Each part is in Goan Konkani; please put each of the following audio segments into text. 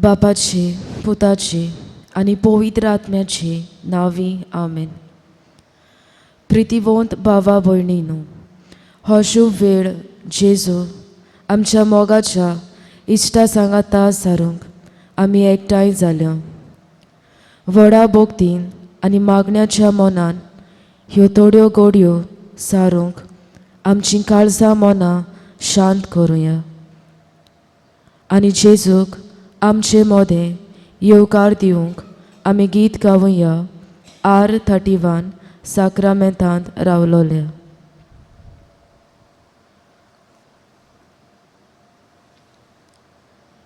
बापाची पुताची आनी पवित्र आत्म्याची नांवी आमेन. प्रितीवंत भावा भयणीनू, हो शुभ वेळ जेजू आमच्या मोगाच्या इश्टा सांगाता सारूंक आमी एकठांय जाल्या. व्हडा भक्तीन आनी मागण्याच्या मनान ह्यो थोड्यो गोडयो सारूंक आमचीं काळजां मनां शांत करुया आनी जेजूक आमचे मोदें येवकार दिवंक आमी गीत गावया R31 साक्रामेंतांत रावलोल्या.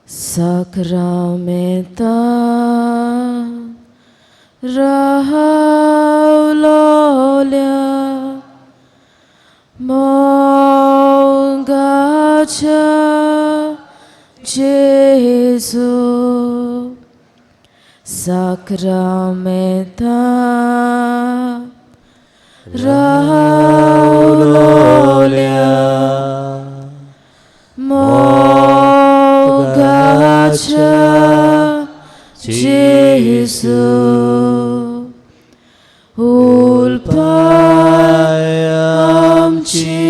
साक्रामेंतांत रावलोल्या मोगाच्या जेजू, साक्रामेंतांत रावलोल्या मोगाच्या जेजू, उलपाय आमची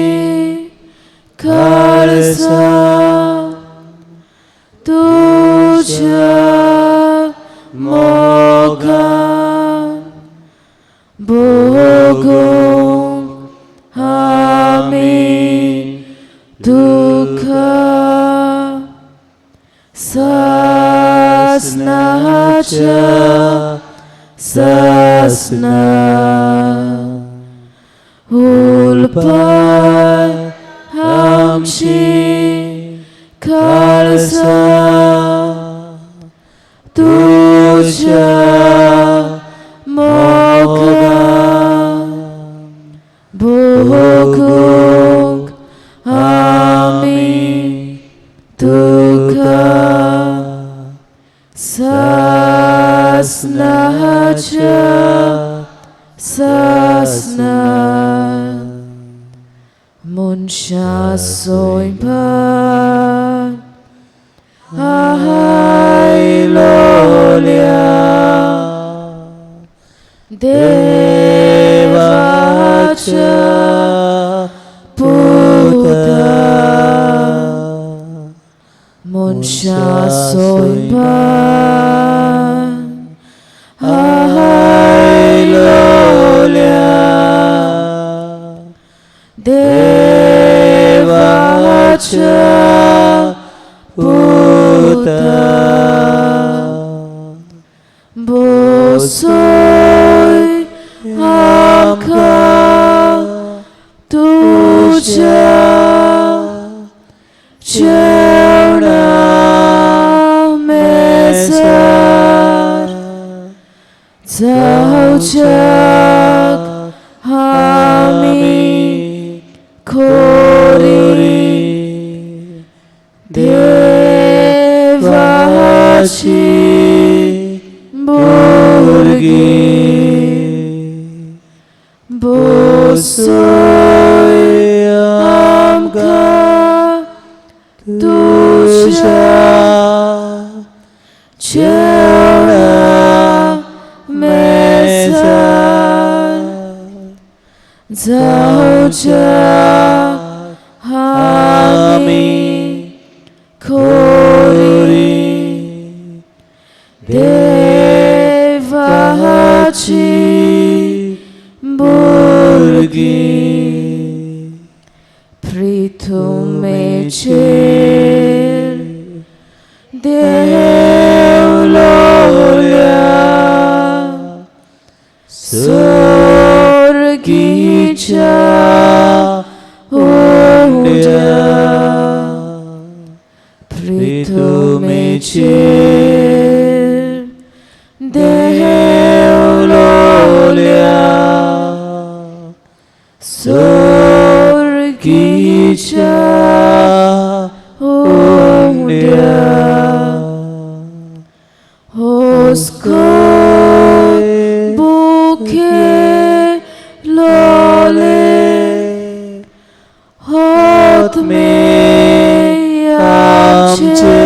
काळजां तुज्या मोगान भोगूंक आमी तुका सासनाच्या सासना. उलपाय आमची काळजां तुज्या मोगान भोगूंक आमी तुका सासनाच्या सासना. मनशा सोयपान आयलोल्या देवाच्या पुता, मनशा सोयपान आयलोल्या देवाच्या पुता, बसय आमकां तुज्या जेवणा मेजार, जावच्याक आमी खोरी देवाची भुरगीं. बसय आमकां तुज्या जेवणा मेजार, जावच्याक आमी खोरी देवाची भुरगीं. प्रिथुमेचेर देवलोल्या सोर्गीच्या उंड्या, प्रिथुमेचेर देवलोल्या सोर्गीच्या उंड्या, हुस्को भुकेलोले आत्मे आमचे.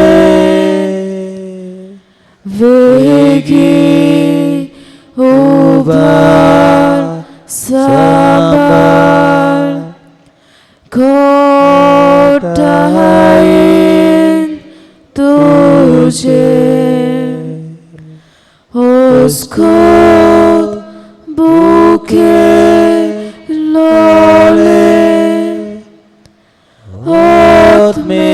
वेगी उबार सांबाळ घोटायेन तुझे ओस्कोत बुके लोले आत्मे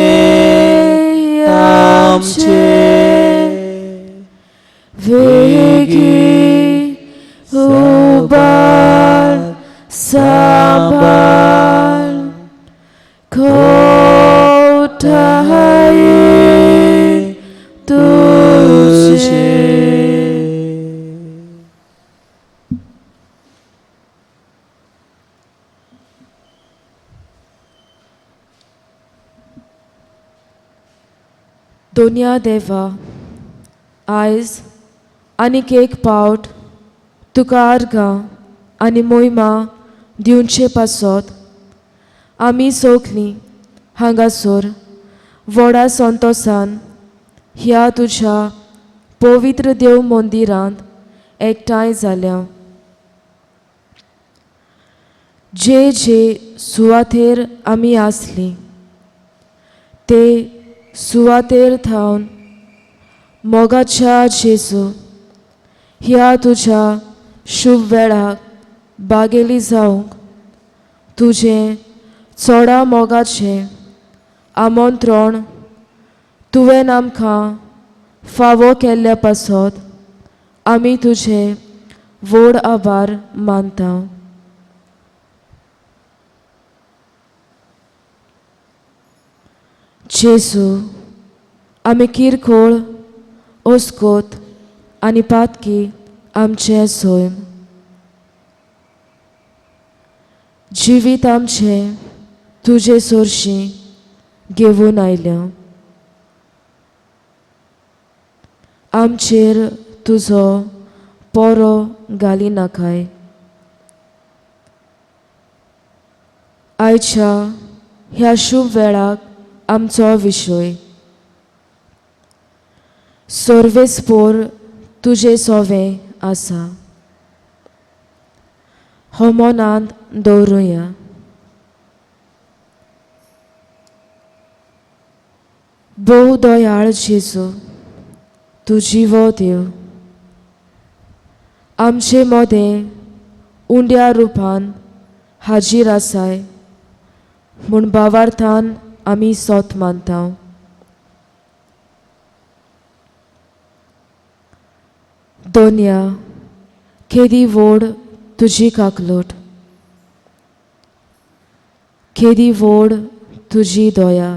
आमचे वेगी उबार सांबाळ घोटायेन तुझे. दोनया देवा, आयज आनीक एक पावट तुका आर्गां आनी मोहिमा दिवचे पासत आमी सगलीं हांगासर व्हडा संतोसान ह्या तुज्या पवित्र देव मंदिरांत एकठांय जाल्या. जे जे सुवातेर आमी आसली ते सुवातेर थावन मोगाच्या जेजू ह्या तुज्या शुभ वेळाक बागेली जावंक तुजें चोडा मोगाचें आमंत्रण तुवें आमकां फावो केल्ल्या पासत आमी तुजें व्हड आभार मानता. जेजू, आमी किरकोळ ओस्कोत आनी पातकी आमचें सैम जिवीत आमचें तुजे सोरशीं घेवन आयल्या. आमचेर तुजो पोरो घाली नाकाय. आयच्या ह्या शुभ वेळाक आमचो विशय सर्वेस्पोर तुजे सोवें आसा हो मनांत दवरुया. भोव दयाळ जेजू, तूं जिवो देव, आमचे मदें उंड्या रुपान हाजीर आसाय म्हूण भावार्थान आमी सोत मानता. दोनया, केदी व्हड तुजी काकलोट, केदी व्हड तुजी दया.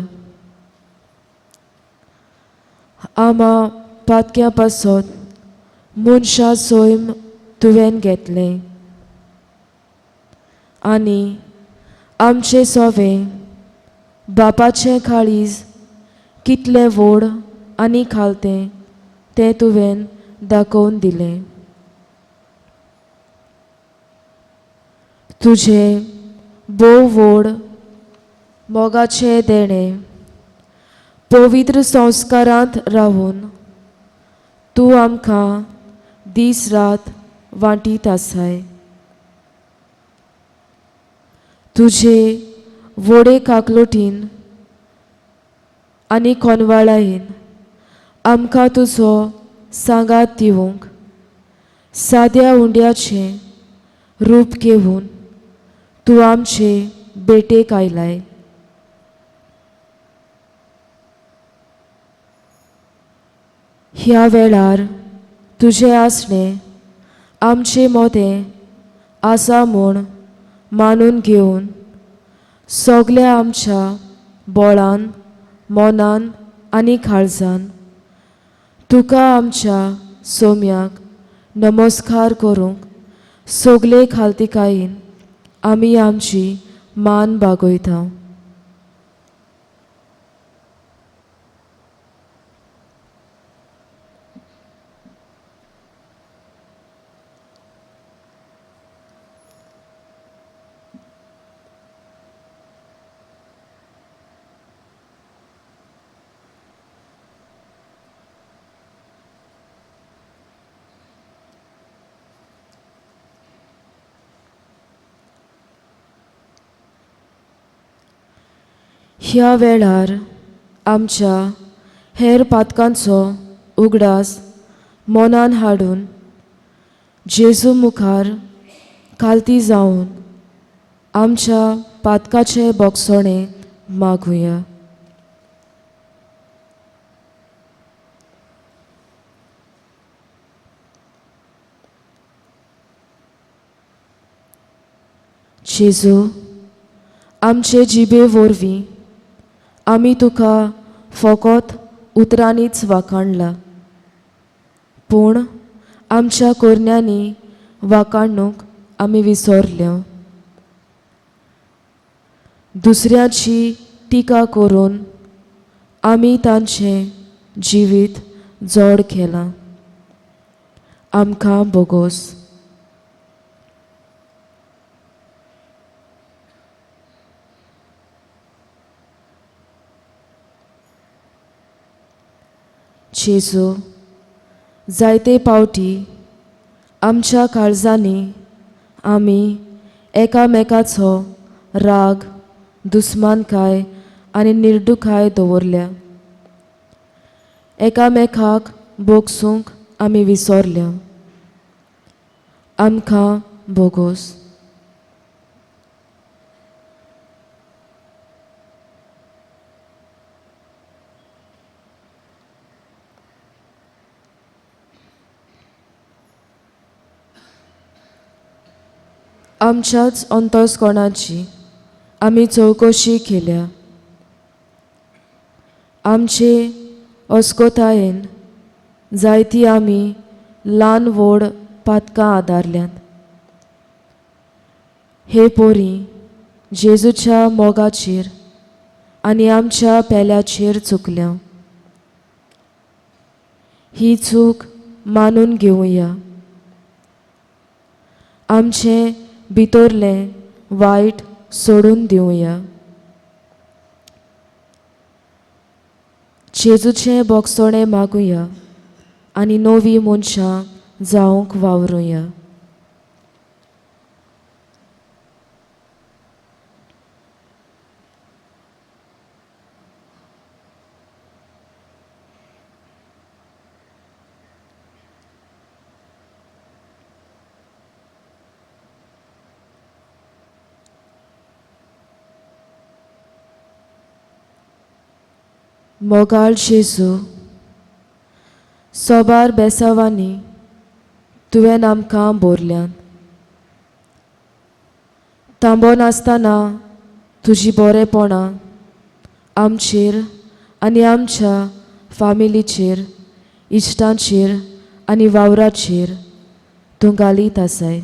आमा पातक्या पासत मनशां सैम तुवें घेतलें आनी आमचें सोवें बापाचें काळीज कितलें व्हड आनी खालतें तें तुवें दाखोवन दिलें. तुजें भोव व्हड मोगाचें देणें पवित्र संस्कारांत रावून तूं आमकां दीस रात वांटीत आसाय. तुजे व्हडे काकलोटीन आनी कोनवाळायेन आमकां तुजो सांगात दिवंक साद्या उंड्याचें रूप घेवन तूं आमचे भेटेक आयलाय. ह्या वेळार तुजें आसणें आमचे मोदें आसा म्हूण मानून घेवन सगल्या आमच्या बोळान मनान आनी काळजान तुका आमच्या सोम्याक नमस्कार करूंक सगले खालतिकायेन आमी आमची मान बागयता. ह्या वेळार आमच्या हेर पातकांचो उगडास मनान हाडून जेजू मुखार खालती जावन आमच्या पातकाचे बोगसोणे मागुया. जेजू, आमचे जिबे वरवीं आमी तुका फकत उतरांनीच वाखाणला, पूण आमच्या कोरण्यांनी वाखाणूंक आमी विसरल्या. दुसऱ्याची टिका करून आमी तांचें जिवीत जड केलां. आमकां बोगोस. जेजू, जायते पावटी आमच्या काळजांनी आमी एकामेकाचो राग, दुस्मानकाय आनी निर्दुखाय दवरल्या. एकामेकाक बोगसूंक आमी विसरल्या. आमकां बोगोस. आमच्याच अंतस्कोणाची आमी चवकशी केल्या. आमचे अस्कोतायेन जायती आमी ल्हान व्हड पातकां आदारल्यांत. हे पोरी जेजूच्या मोगाचेर आनी आमच्या पेल्याचेर चुकल्या. ही चूक मानून घेवया. आमचें भितरलें वायट सोडून दिवया. जेजूचें बोगसोणें मागुया आनी नवी मनशां जावंक वावरुया. मोगाळ जेजू, सोबार बेसावांनी तुवें आमकां बोरल्यान. तांबो नासतना तुजी बरेपणां आमचेर आनी आमच्या फामिलीचेर, इश्टांचेर आनी वावराचेर तूं घालीत आसाय.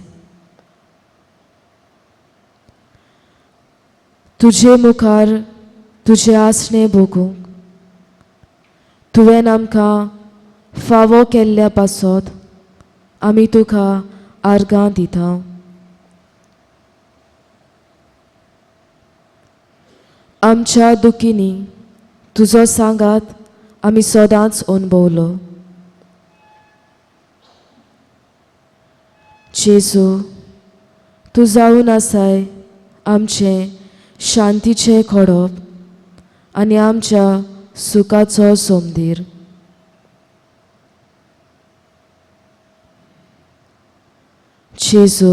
तुजे मुखार तुजें आसणें भोगूंक तुवें आमकां फावो केल्ल्या पासत आमी तुका आर्गां दिता. आमच्या दुखींनी तुजो सांगात आमी सदांच अणभवलो. जेजू, तूं जावन आसाय आमचें शांतीचें खडप आनी आमच्या सुखाचो सोमदीर. जेजू,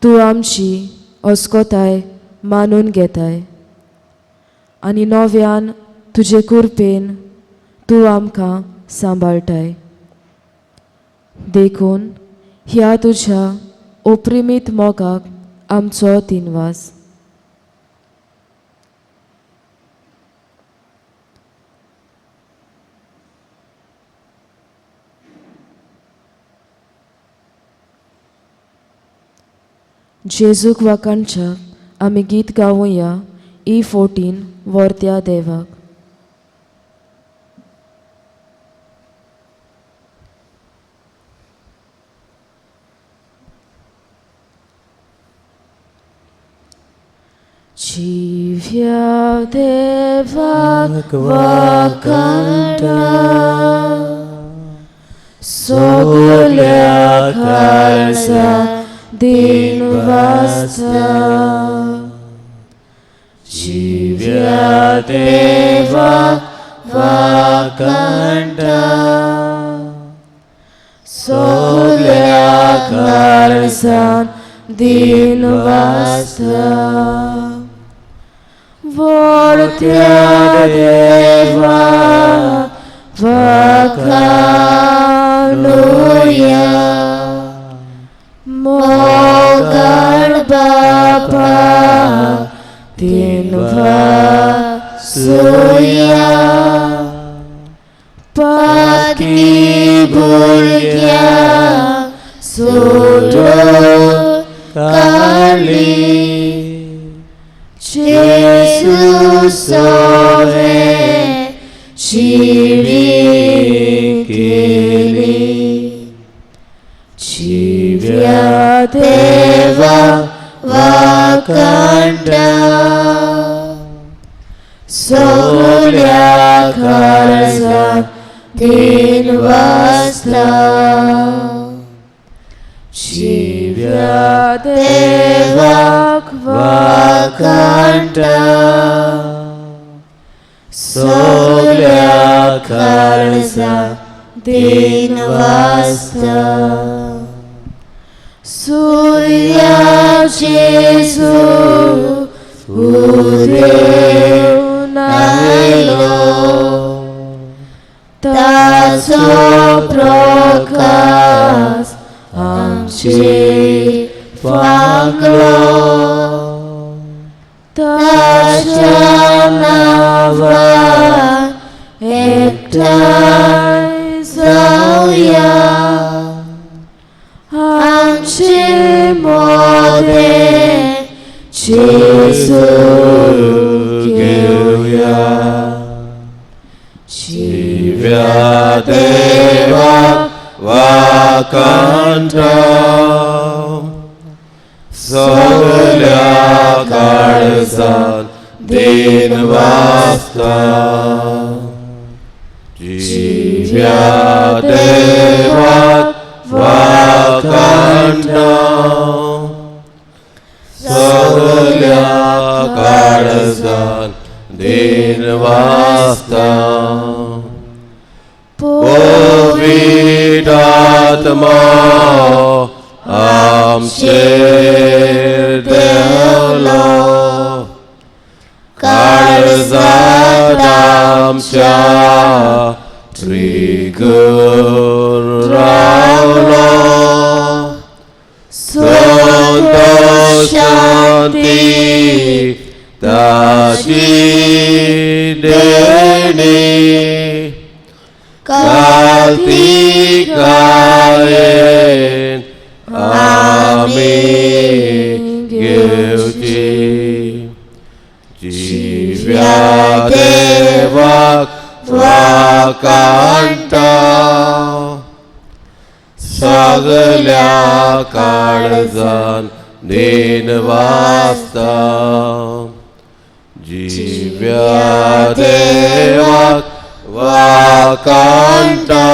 तूं आमची अस्कोताय मानून घेताय आनी नव्यान तुजे कृपेन तूं आमकां सांबाळटाय. देखून ह्या तुज्या ओप्रिमीत मोगाक आमचो दिनवास. जेजूक वाखाणच्या आमी गीत गावया E14 वर्त्या देवाक. जिव्या देवाक वाखाणटा, सगल्या काळजा दिनवासता. जिव्या देवाक वाखाणटा सगल्या काळजान दिन वाजता व्हडत्या देवाक वाखाणुया मोगाळ बापा दिन वासुया पाकी भुरग्यांक सोडून काडली जेजू सोवे जिवी केली जिव्या देवाक वाखाणटा सगल्या काळजान दिन वाजता जिव्या देवाक वाखाणटा सगल्या काळजान दिन वाजता सूर्या जेजू उदेवन आयलो ताचो प्रकाश आमचेर फांकलो ताच्या नांवान एकठांय जावया आमचे मोदें जेजू घेवया जिव्या देवाक वाखाणटा सगल्या काळजान दिन वाजता जिव्या देवाक वाखाणटा सगल्या काळजान दिन वाजता पवित्र आत्मा आमचेर देंवलो काळजांत आमच्या त्रिगुण रावलो संतोष शांती ताची देणी कार्तिकायन आमी घेवची जिव्या देवाक वाखाणटा सगल्या काळजान दिन वाजता जिव्या देवाक वाखाणटा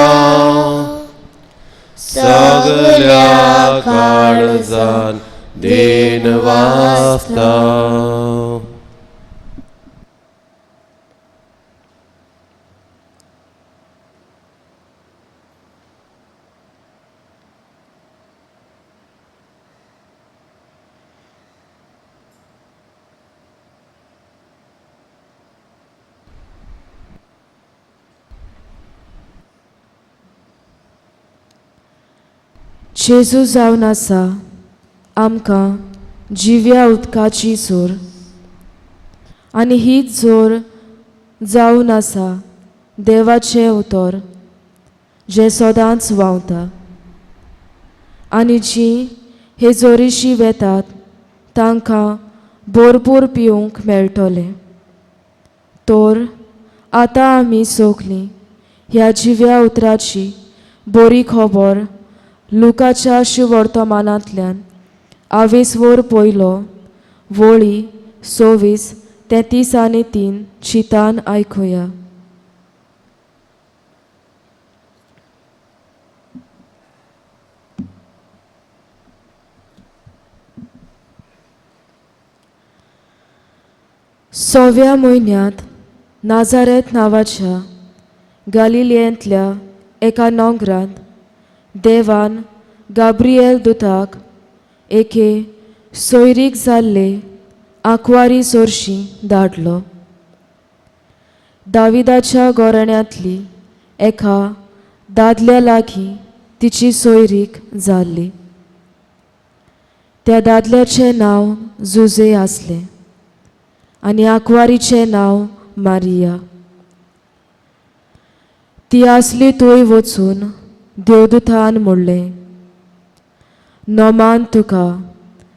सगल्या काळजान दिन वाजता. जेजू जावन आसा आमकां जिव्या उदकाची जोर आनी हीच जोर जावन आसा देवाचें उतर जें सदांच व्हांवता आनी जीं हे जोरीशी वेतात तांकां भरपूर पिवंक मेळटलें. तर आतां आमी सगलीं ह्या जिव्या उतराची बरी खबर लुकाच्या शुवर्तमानांतल्यान आवेसवर पयलो वळी 26 33 आनी 3 चितान आयकुया. सव्या म्हयन्यांत नाजारेत नांवाच्या गालिलियेंतल्या एका नोंगरांत देवान गाब्रिएल दुताक एके सोयरीक जाल्ले आंकवारी सोरशी धाडलो. दाविदाच्या गोरण्यांतली एका दादल्या लागीं तिची सोयरीक जाल्ली. त्या दादल्याचें नांव जुजे आसलें आनी आंकवारीचें नांव मारिया. ती आसली थंय वचून देवदूतान म्हणलें, नोमान तुका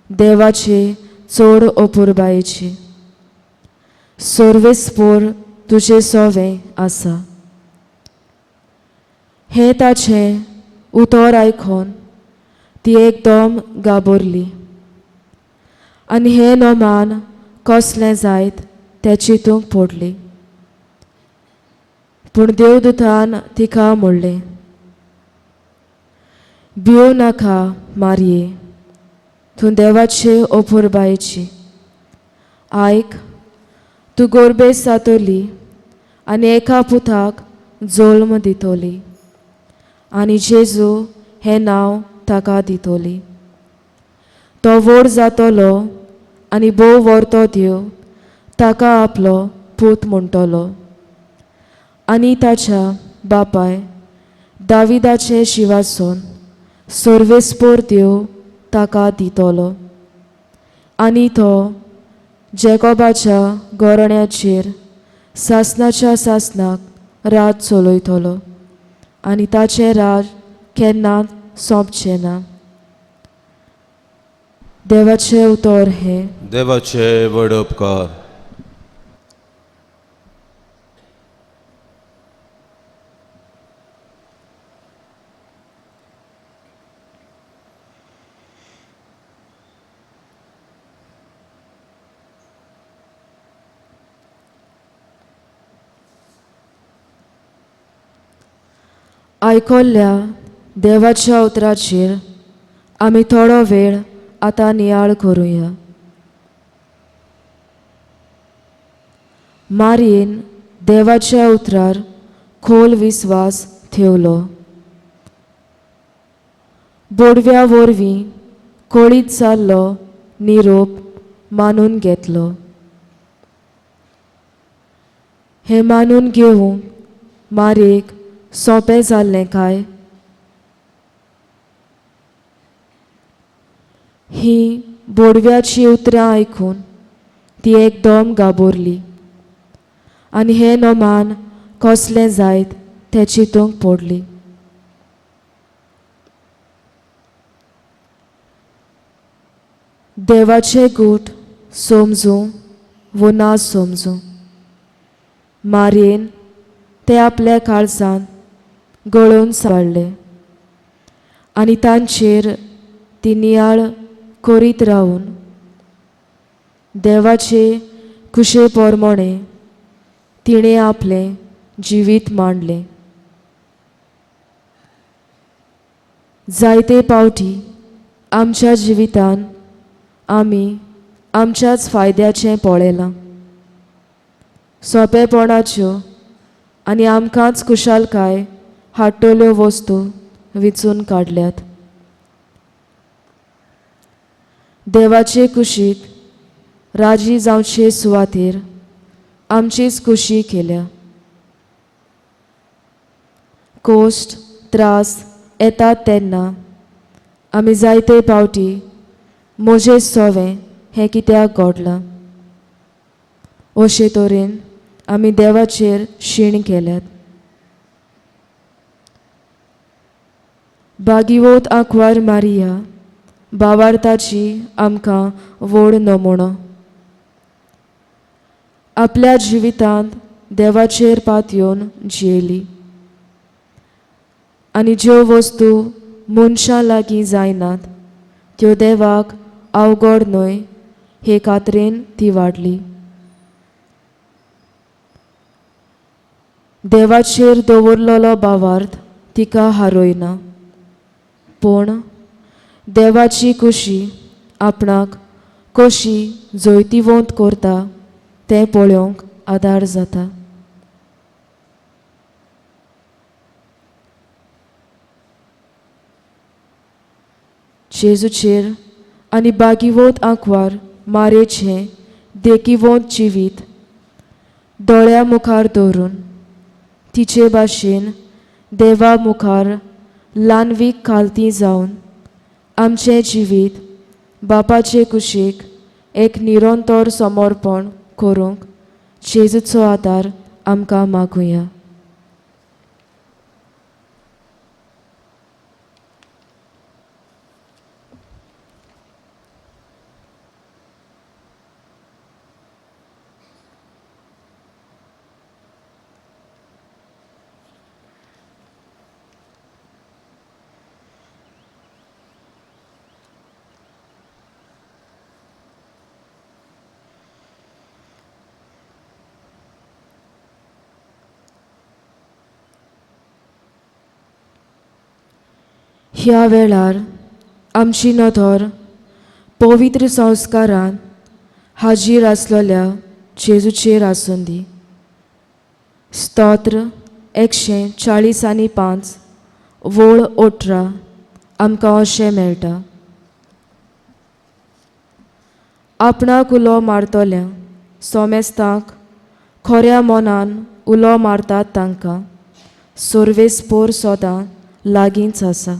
देवाचे चड अपुरबायेची, सर्वेस्पोर तुजें सोवें आसा. हें ताचें उतर आयकून ती एकदम घाबरली आनी हें नोमान कसलें जायत तें चिंतूंक पडली. पूण देवदूतान तिका म्हणलें, भिवं नाका मारये, तूं देवाचे अपुरबायेची. आयक, तूं गोरबेस जातली आनी एका पुताक जल्म दितली आनी जेजू हें नांव ताका दितली. तो व्हड जातलो आनी भोव व्हरतो देव ताका आपलो पूत म्हणटलो आनी ताच्या बापाय दाविदाचें शिवासन सर्वेस्पोर देव ताका दितलो आनी तो जेकोबाच्या गोरण्याचेर सासनाच्या सासनाक राज चलयतलो आनी ताचें राज केन्नाच सोंपचें ना. देवाचें उतर हें. देवाचे व्हड उपकार. आयकल्ल्या देवाच्या उतराचेर आमी थोडो वेळ आतां नियाळ करुया. मारयेन देवाच्या उतरार खोल विस्वास ठेवलो. बोडव्या वरवीं कळीत जाल्लो निरोप मानून घेतलो. हें मानून घेवंक मारयेक सोंपें जाल्लें काय? ही बोडव्याची उतरां आयकून ती एकदम घाबरली आनी हें नोमान कसलें जायत तें चिंतूंक पडली. देवाचें गूट समजूं वो ना समजूं, मारयेन तें आपल्या काळजांत गळोवन सांबाळ्ळें आनी तांचेर ती नियाळ करीत रावून देवाचे कुशे पोरमोणें तिणें आपलें जिवीत मांडलें. जायते पावटी आमच्या जिवितान आमी आमच्याच फायद्याचें पळयलां, सोंपेपणाच्यो आनी आमकांच खुशालकाय हाडटल्यो वस्तू विचून काडल्यात. देवाचे कुशीक राजी जावचे सुवातेर आमचीच खुशी केल्या. कोश्ट त्रास येतात तेन्ना आमी जायते पावटी म्हजें सोवें हें कित्याक घडलां अशे तरेन आमी देवाचेर शीण केल्यात. बागिवोत आंकवार मारिया बावार्थाची आमकां व्हड नमुणो. आपल्या जिवितांत देवाचेर पातयेवन जियेली आनी ज्यो वस्तू मनशां लागीं जायनात त्यो देवाक अवघड न्हय हे खात्रेन ती वाडली. देवाचेर दवरलेलो बावार्थ तिका हारयना, पूण देवाची खुशी आपणाक कशी जैतिवंत करता तें पळोवंक आदार जाता. जेजूचेर आनी बागिवोत आंकवार मारेचें देखिवोत जिवीत दोळ्या मुखार दवरून तिचे भाशेन देवा मुखार ल्हानवीक खालती जावन आमचें जिवीत बापाचे कुशीक एक निरंतर समर्पण करूंक जेजूचो आदार आमकां मागुया. ह्या वेळार आमची नदर पवित्र संस्कारान हाजीर आसलेल्या जेजूचेर आसूं दी. स्तोत्र 145 वळ 18 आमकां अशें मेळटा. आपणाक उलो मारतल्या सोमेस्तांक खऱ्या मनान उलो मारतात तांकां सर्वेस्पोर सदां लागींच आसा.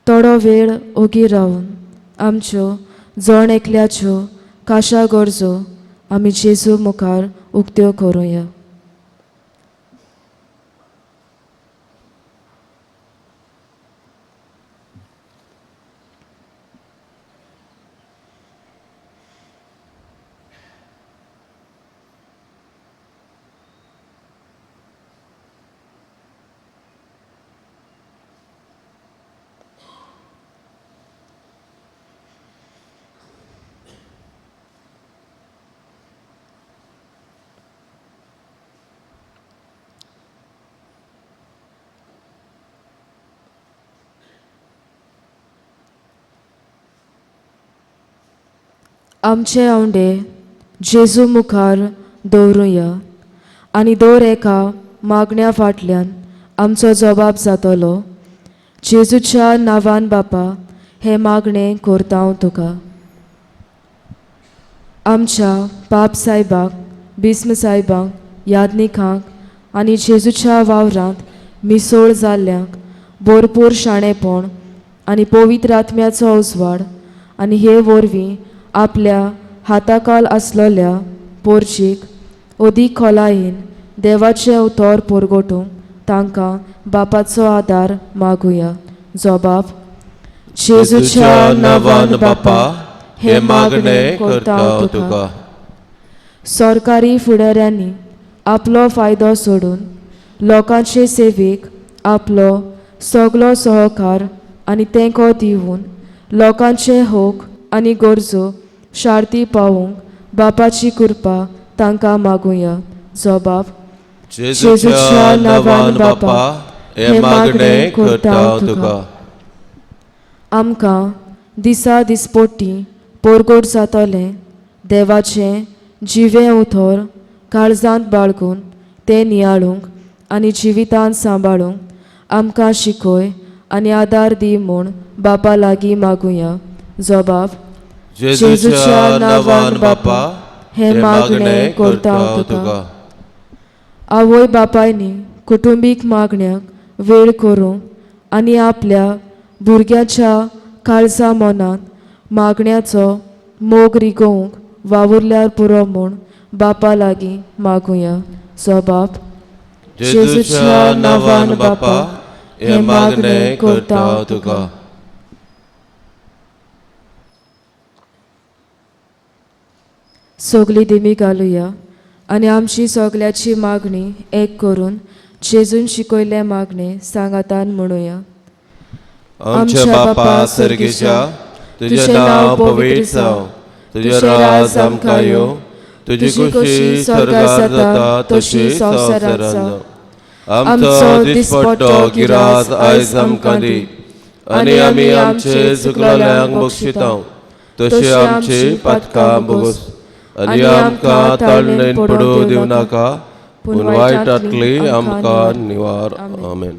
थोडो वेळ ओगी रावन आमच्यो जण एकल्याच्यो काशा गरजो आमी जेजू मुखार उक्त्यो करुया. आमचे आवंडे जेजू मुखार दवरुया आनी दर एका मागण्या फाटल्यान आमचो जबाब जातलो. जेजूच्या नांवान बापा हें मागणें करता हांव तुका. आमच्या बाप सायबाक, बिस्म सायबांक, यादनिकांक आनी जेजूच्या वावरांत मिसोळ जाल्ल्यांक भरपूर शाणेपण आनी पवित्र आत्म्याचो उजवाड आनी हे वरवीं आपल्या हाताकाल आसलेल्या पोरचीक अदीक खोलायेन देवाचें उतर परगटूंक तांकां बापाचो आदार मागुया. जबाब जेजूच्या नांवान बापा हें मागणें करता तुका. सरकारी फुडाऱ्यांनी आपलो फायदो सोडून लोकांचे सेवेक आपलो सगलो सहकार आनी तेंको दिवन लोकांचे हक आनी गरजो शार्ती पावोवंक बापाची कृपा तांकां मागुया. जबाब जेजूच्या नांवान बापा हें मागणें करता तुका. आमकां दिसा दिसपोटी परगट जातलें देवाचें जिवें उतर काळजांत बाळगून तें नियाळूंक आनी जिवितांत सांबाळूंक आमकां शिकय आनी आदार दी म्हूण बापा लागीं मागुया. जबाब जेजूच्या नांवान बापा हें मागणें करता तुका. आवय बापायनी कुटुंबीक मागण्याक वेळ करूंक आनी आपल्या भुरग्याच्या काळजा मनांत मागण्याचो मोग रिगोवंक वावुरल्यार पुरो म्हूण बापा लागीं मागुया. जबाब जेजूच्या नांवान बापा हें मागणें करता तुका. सगली दिमी घालुया आनी आमची सगल्याची मागणी एक करून जेजून शिकयल्लें मागणें सांगातान म्हणुया. आमच्या बापा सर्गेच्या, तुजें नांव पवित्र जावं, तुजें राज आमकां येवं, तुजी खुशी स्वर्गार जाता तशी संवसारांत जावं. आमचो दिसपट्टो गिरास आयज आमकां दी आनी आमी आमचे चुकलेल्यांक बक्षिता तशी आमची पातकां भोगोस आनी आमकां ताळणेन पडूं दिवं नाका, पूण वायटांतली आमकां निवार. आमेन.